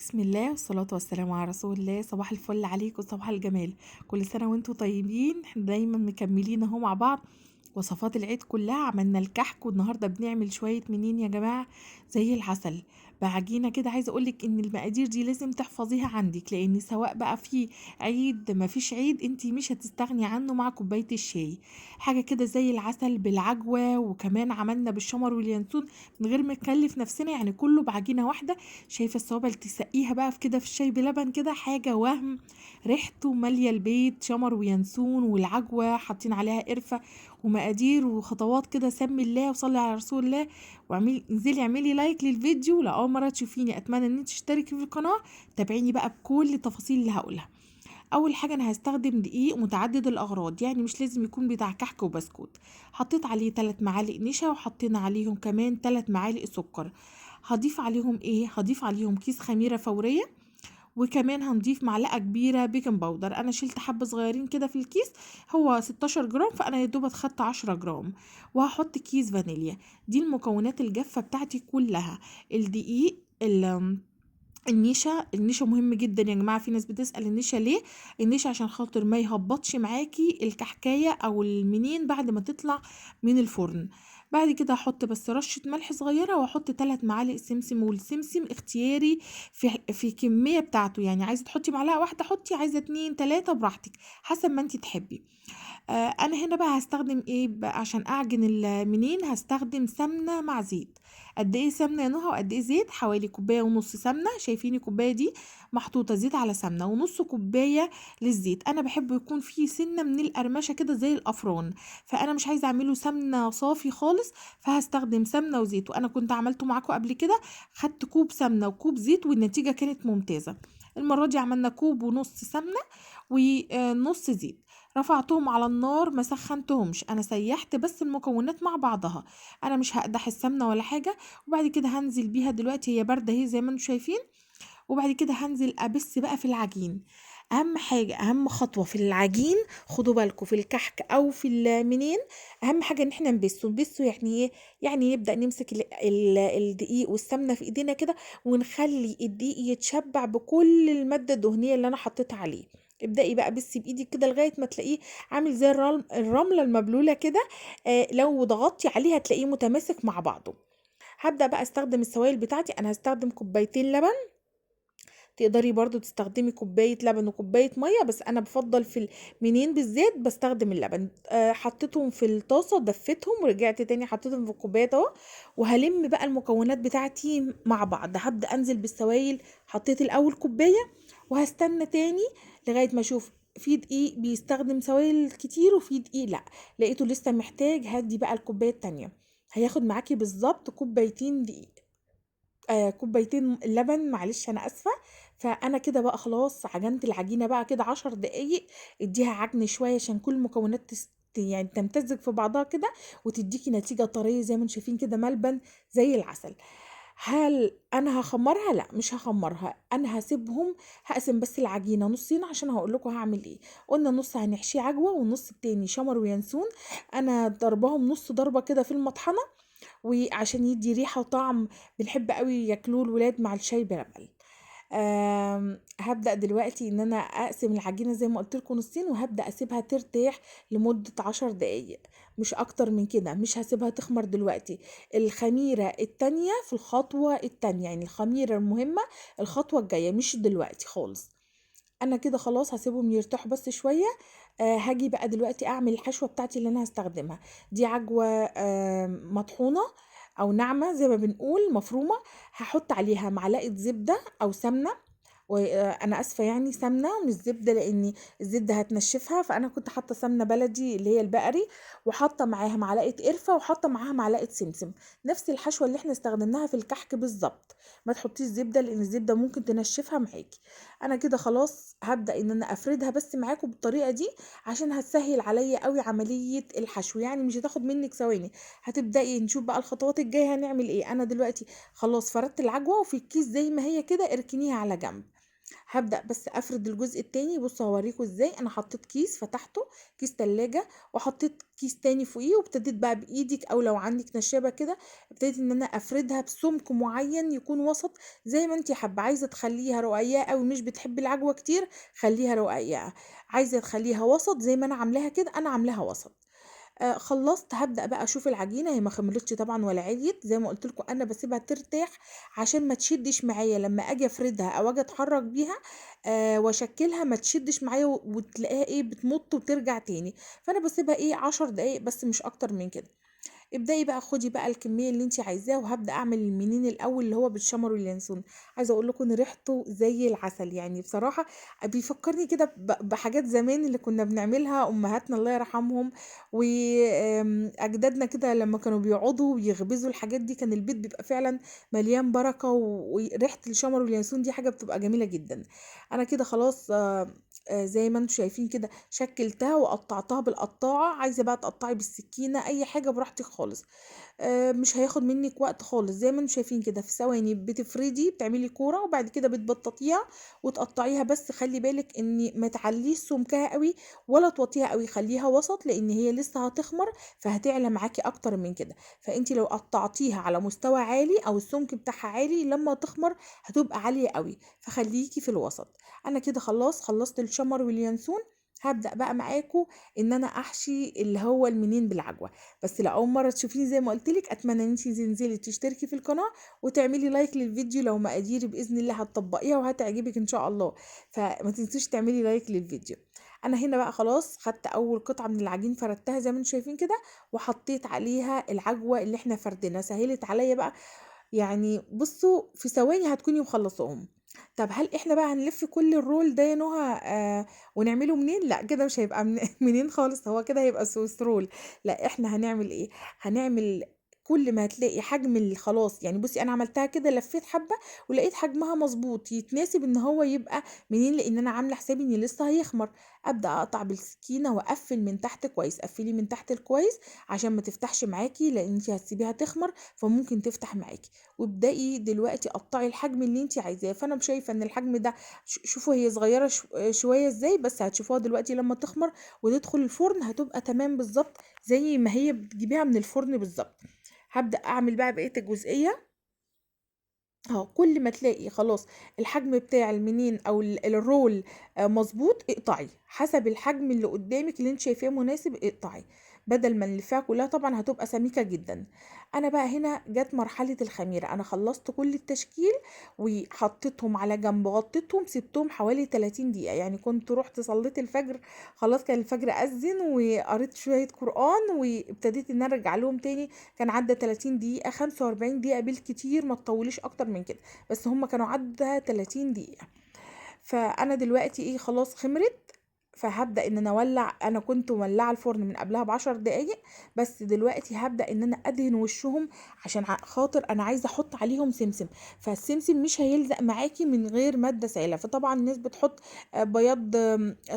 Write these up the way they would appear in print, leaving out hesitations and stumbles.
بسم الله والصلاة والسلام على رسول الله. صباح الفل عليكم وصباح الجمال، كل سنة وانتم طيبين. احنا دايما مكملين اهو مع بعض وصفات العيد كلها. عملنا الكحك والنهارده بنعمل شوية منين يا جماعة زي العسل بعجينة كده. عايزة اقولك ان المقادير دي لازم تحفظيها عندك، لان سواء بقى في عيد ما فيش عيد انتي مش هتستغني عنه مع كوباية الشاي. حاجة كده زي العسل بالعجوة، وكمان عملنا بالشمر واليانسون من غير ما نكلف نفسنا، يعني كله بعجينة واحدة. شايفة الصوابع اللي تسقيها بقى في كده في الشاي بلبن كده، حاجة وهم، ريحته مالية البيت، شمر وينسون والعجوة حاطين عليها قرفة ومقادير وخطوات كده. سمي الله وصلي على رسول الله واعملي، انزلي اعملي لايك للفيديو لو اول مرة تشوفيني. اتمنى ان انت تشتركي في القناة، تابعيني بقى بكل التفاصيل اللي هقولها. اول حاجة انا هستخدم دقيق متعدد الاغراض، يعني مش لازم يكون بتاع كحك وبسكوت. حطيت عليه 3 معالق نشا، وحطينا عليهم كمان 3 معالق سكر. هضيف عليهم ايه؟ هضيف عليهم كيس خميره فورية، وكمان هنضيف معلقه كبيرة baking powder. انا شلت حبه صغيرين كده في الكيس، هو 16 جرام، فانا يا دوب خدت 10 جرام. وهحط كيس فانيليا. دي المكونات الجافه بتاعتي كلها. الدقيق، النشا، النشا مهم جدا يا جماعة. في ناس بتسال النشا ليه؟ النشا عشان خاطر ما يهبطش معاكي الكحكايه او المنين بعد ما تطلع من الفرن. بعد كده هحط بس رشه ملح صغيرة، واحط 3 معالق سمسم، والسمسم اختياري في كمية بتاعته، يعني عايزه تحطي معلقه واحدة حطي، عايزه 2 3 براحتك حسب ما انت تحبي. انا هنا بقى هستخدم ايه بقى عشان اعجن المنين؟ هستخدم سمنه مع زيت. قد ايه سمنه يا نهى وقد ايه زيت؟ حوالي 1.5 كوباية سمنه، شايفين الكوباية دي محطوطة زيت على سمنه، ونص كوباية للزيت. انا بحب يكون فيه سنة من القرمشه كده زي الافران، فانا مش عايزه اعمله سمنه صافي خالص، فهستخدم سمنه وزيت. وانا كنت عملته معاكم قبل كده، خدت كوب سمنه وكوب زيت والنتيجة كانت ممتازة. المرة دي عملنا 1.5 كوب سمنه ونص زيت. رفعتهم على النار، ما سخنتهمش، انا سيحت بس المكونات مع بعضها، انا مش هقدح السمنة ولا حاجة. وبعد كده هنزل بيها دلوقتي، هي باردة اهي زي ما انتم شايفين. وبعد كده هنزل ابس بقى في العجين. اهم حاجة، اهم خطوة في العجين، خدوا بالكم في الكحك او في المنين، اهم حاجة ان احنا نبسه. نبسه يعني ايه؟ يعني نبدا نمسك الدقيق والسمنه في ايدينا كده، ونخلي الدقيق يتشبع بكل المادة الدهنية اللي انا حطيتها عليه. ابدأي بقى بسي بايدك كده لغاية ما تلاقيه عامل زي الرملة المبلوله كده. لو ضغطتي عليه هتلاقيه متماسك مع بعضه. هبدأ بقى استخدم السوائل بتاعتي. انا هستخدم 2 كوباية لبن، تقدري برضو تستخدمي كوباية لبن وكوباية مية، بس انا بفضل في المنين بالذات بستخدم اللبن. حطيتهم في الطاسة، دفتهم ورجعت تاني حطيتهم في الكوباية اهو. وهلم بقى المكونات بتاعتي مع بعض. هبدأ انزل بالسوائل. حطيت الاول كوباية، وهستنى تاني لغاية ما اشوف في دقيق بيستخدم سوائل كتير وفي دقيق لا، لقيته لسه محتاج هدي بقى الكوباية التانية. هياخد معاكي بالظبط 2 كوباية دقيق، 2 كوباية لبن، معلش انا اسفه. فانا كده بقى خلاص عجنت العجينة بقى كده 10 دقايق، اديها عجن شوية عشان كل المكونات يعني تمتزج في بعضها كده، وتديكي نتيجة طرية زي ما انتم شايفين كده، ملبن زي العسل. هل انا هخمرها؟ لا مش هخمرها، انا هسيبهم، هقسم بس العجينة نصين عشان هقول لكم هعمل ايه. قلنا نص هنحشيه عجوه والنص التاني شمر وينسون. انا ضربهم نص ضربه كده في المطحنه، وعشان يدي ريحه وطعم بنحب قوي ياكلوه الولاد مع الشاي بلبن. هبدأ دلوقتي ان انا اقسم العجينة زي ما قلت لكم نصين، وهبدأ اسيبها ترتاح لمدة 10 دقايق، مش اكتر من كده، مش هسيبها تخمر دلوقتي. الخميرة التانية في الخطوة التانية، يعني الخميرة المهمة الخطوة الجاية، مش دلوقتي خالص. انا كده خلاص هسيبهم يرتاحوا بس شوية. هاجي بقى دلوقتي اعمل الحشوة بتاعتي اللي انا هستخدمها. دي عجوة مطحونة او ناعمة زي ما بنقول، مفرومة. هحط عليها معلقة زبدة او سمنة، وانا اسفة يعني سمنة مش زبدة، لان الزبدة هتنشفها، فانا كنت حاطة سمنة بلدي اللي هي البقري، وحاطة معاها معلقة قرفة، وحاطة معاها معلقة سمسم. نفس الحشوة اللي احنا استخدمناها في الكحك بالظبط. ما تحطيش زبدة لان الزبدة ممكن تنشفها معاكي. انا كده خلاص هبدأ ان انا افردها بس معاكم بالطريقة دي عشان هتسهل عليا قوي عملية الحشو، يعني مش هتاخد منك ثواني. هتبدأي نشوف بقى الخطوات الجاية هنعمل ايه. انا دلوقتي خلاص فردت العجوة وفي الكيس زي ما هي كده، اركنيها على جنب. هابدأ بس أفرد الجزء التاني. بصوا هوريكم ازاي. انا حطيت كيس، فتحته كيس تلاجة، وحطيت كيس تاني فوقيه، وابتديت بقى بايدك او لو عندك نشابة كده ابتديت ان انا افردها بسمك معين يكون وسط زي ما انتي حابة. عايزة تخليها رقيقة قوي، مش بتحبي العجوة كتير خليها رقيقة، عايزة تخليها وسط زي ما انا عاملاها كده، انا عاملاها وسط. خلصت. هبدأ بقى اشوف العجينة، هي ما خمرتش طبعا ولا عاليت، زي ما قلت لكم انا بسيبها ترتاح عشان ما تشدش معايا لما اجي افردها او اجي اتحرك بيها، واشكلها ما تشدش معايا وتلاقيها بتمط وترجع تاني. فانا بسيبها 10 دقايق بس، مش اكتر من كده. ابدأي بقى خدي بقى الكمية اللي انتي عايزاها. وهبدأ اعمل المنين الاول اللي هو بالشمر واليانسون. عايزة اقول لكم ان ريحته زي العسل، بصراحة بيفكرني كده بحاجات زمان اللي كنا بنعملها امهاتنا الله يرحمهم واجدادنا كده، لما كانوا بيقعدوا ويخبزوا الحاجات دي كان البيت بيبقى فعلا مليان بركة، وريحة الشمر واليانسون دي حاجة بتبقى جميلة جدا. انا كده خلاص، زي ما انتم شايفين كده شكلتها وقطعتها بالقطاعة. عايزة بقى تقطعي بالسكينة اي حاجة براحتك خالص، مش هياخد منك وقت خالص. زي ما انتم شايفين كده في ثواني بتفردي، بتعملي كورة وبعد كده بتبططيها وتقطعيها. بس خلي بالك ان ما تعليش سمكها قوي ولا توطيها قوي، خليها وسط لان هي لسه هتخمر فهتعلى معاكي اكتر من كده. فانتي لو قطعتيها على مستوى عالي او السمك بتاعها عالي لما تخمر هتبقى عالية قوي، فخليكي في الوسط. انا كده خلاص خلصت الشمر واليانسون. هبدأ بقى معاكم ان انا احشي اللي هو المنين بالعجوة. بس لو اول مرة تشوفيني زي ما قلت لك، اتمنى ان انتي تنزلي تشتركي في القناة وتعملي لايك للفيديو لو مقاديري باذن الله هتطبقيها وهتعجبك ان شاء الله، فما تنسيش تعملي لايك للفيديو. انا هنا بقى خلاص خدت اول قطعة من العجين فردتها زي ما انتم شايفين كده، وحطيت عليها العجوة اللي احنا فردينها. سهلت عليا بقى، بصوا في ثواني هتكوني مخلصاهم. طب هل احنا بقى هنلف كل الرول ده يا نهى، ونعمله منين؟ لا كده مش هيبقى منين خالص، هو كده هيبقى سويس رول. لا احنا هنعمل ايه؟ هنعمل كل ما هتلاقي حجم خلاص، بصي انا عملتها كده لفيت حبه ولقيت حجمها مظبوط يتناسب ان هو يبقى منين، لان انا عامله حسابي ان لسه هيخمر. ابدا اقطع بالسكينه واقفل من تحت كويس، قفلي من تحت الكويس عشان ما تفتحش معاكي، لان انت هتسيبيها تخمر فممكن تفتح معاكي. وابداي دلوقتي قطعي الحجم اللي انت عايزاه. فانا شايفه ان الحجم ده شوفوا هي صغيره شويه ازاي، بس هتشوفوها دلوقتي لما تخمر وتدخل الفرن هتبقى تمام بالظبط زي ما هي بتجيبيها من الفرن بالظبط. هبدأ أعمل بقى بقية الجزئية اهو. كل ما تلاقي خلاص الحجم بتاع المنين او الرول، مظبوط اقطعي حسب الحجم اللي قدامك اللي انت شايفاه مناسب، اقطعي بدل ما نلفها كلها، طبعا هتبقى سميكة جدا. انا بقى هنا جت مرحلة الخميرة، انا خلصت كل التشكيل وحطيتهم على جنب، غطيتهم سبتهم حوالي 30 دقيقة. كنت رحت صليت الفجر، خلاص كان الفجر أذن، وقريت شوية قرآن وابتديت ان انا ارجع لهم تاني. كان عدى 30 دقيقة، 45 دقيقة بالكتير، ما تطوليش اكتر من كده، بس هم كانوا عدى 30 دقيقة. فانا دلوقتي خلاص خمرت، فهبدأ ان انا اولع. انا كنت مولعه الفرن من قبلها بعشر دقايق، بس دلوقتي هبدأ ان انا ادهن وشهم عشان خاطر انا عايزه احط عليهم سمسم، فالسمسم مش هيلزق معاكي من غير ماده سائله. فطبعا الناس بتحط، بياض،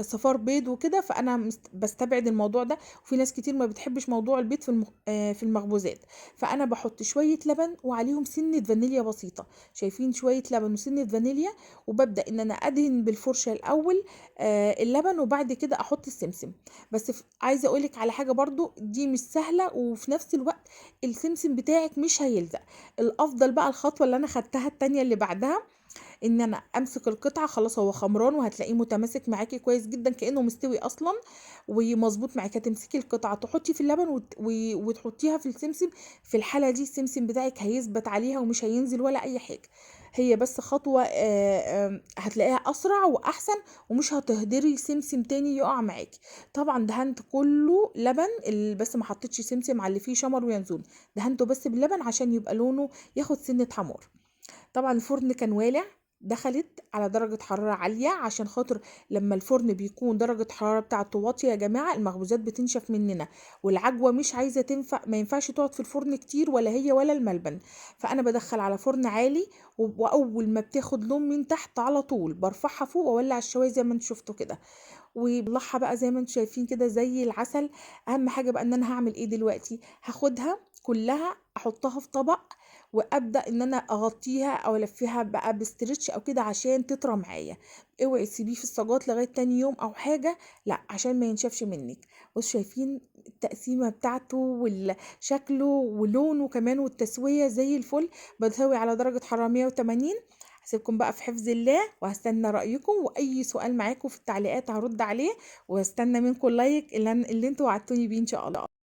صفار بيض وكده، فانا بستبعد الموضوع ده، وفي ناس كتير ما بتحبش موضوع البيض في المخبوزات. فانا بحط شويه لبن وعليهم سنه فانيليا بسيطه، شايفين شويه لبن وسنه فانيليا، وببدا ان انا ادهن بالفرشه الاول، اللبن، وبعد كده احط السمسم. بس عايزه اقولك على حاجه برضو، دي مش سهله، وفي نفس الوقت السمسم بتاعك مش هيلزق. الافضل بقى الخطوه اللي انا خدتها التانية اللي بعدها، ان انا امسك القطعه، خلاص هو خمران وهتلاقيه متماسك معاكي كويس جدا كانه مستوي اصلا ومظبوط معاكي. هتمسكي القطعه تحطي في اللبن وتحطيها في السمسم، في الحاله دي السمسم بتاعك هيثبت عليها ومش هينزل ولا اي حاجه. هي بس خطوه، هتلاقيها اسرع واحسن، ومش هتهدري سمسم تاني يقع معاكي. طبعا دهنت كله لبن، بس ما حطيتش سمسم على اللي فيه شمر وينزون، دهنته بس باللبن عشان يبقى لونه ياخد سنه حمار. طبعا الفرن كان والع، دخلت على درجة حرارة عالية عشان خاطر لما الفرن بيكون درجة حرارة بتاعته واطية يا جماعة المخبوزات بتنشف مننا، والعجوة مش عايزة تنفع، ما ينفعش تقعد في الفرن كتير ولا هي ولا الملبن. فأنا بدخل على فرن عالي، وأول ما بتاخد لون من تحت على طول برفعها فوق وأولع الشواية زي ما انتوا شفتوا كده، وبطلعها بقى زي ما انتوا شايفين كده زي العسل. أهم حاجة بقى إن أنا هعمل إيه دلوقتي، هاخدها كلها أحطها في طبق وابدا ان انا اغطيها او الفها بقى ب stretch او كده عشان تطرى معايا. اوعي تسيبيه في الصاجات لغاية تاني يوم او حاجة، لا عشان ما ينشفش منك. بصوا شايفين التقسيمه بتاعته وشكله ولونه كمان والتسويه زي الفل. بتسوي على درجه حرارة 180. هسيبكم بقى في حفظ الله، وهستنى رايكم، واي سؤال معاكم في التعليقات هرد عليه، وهستنى منكم ال like اللي انتوا وعدتوني بيه ان شاء الله.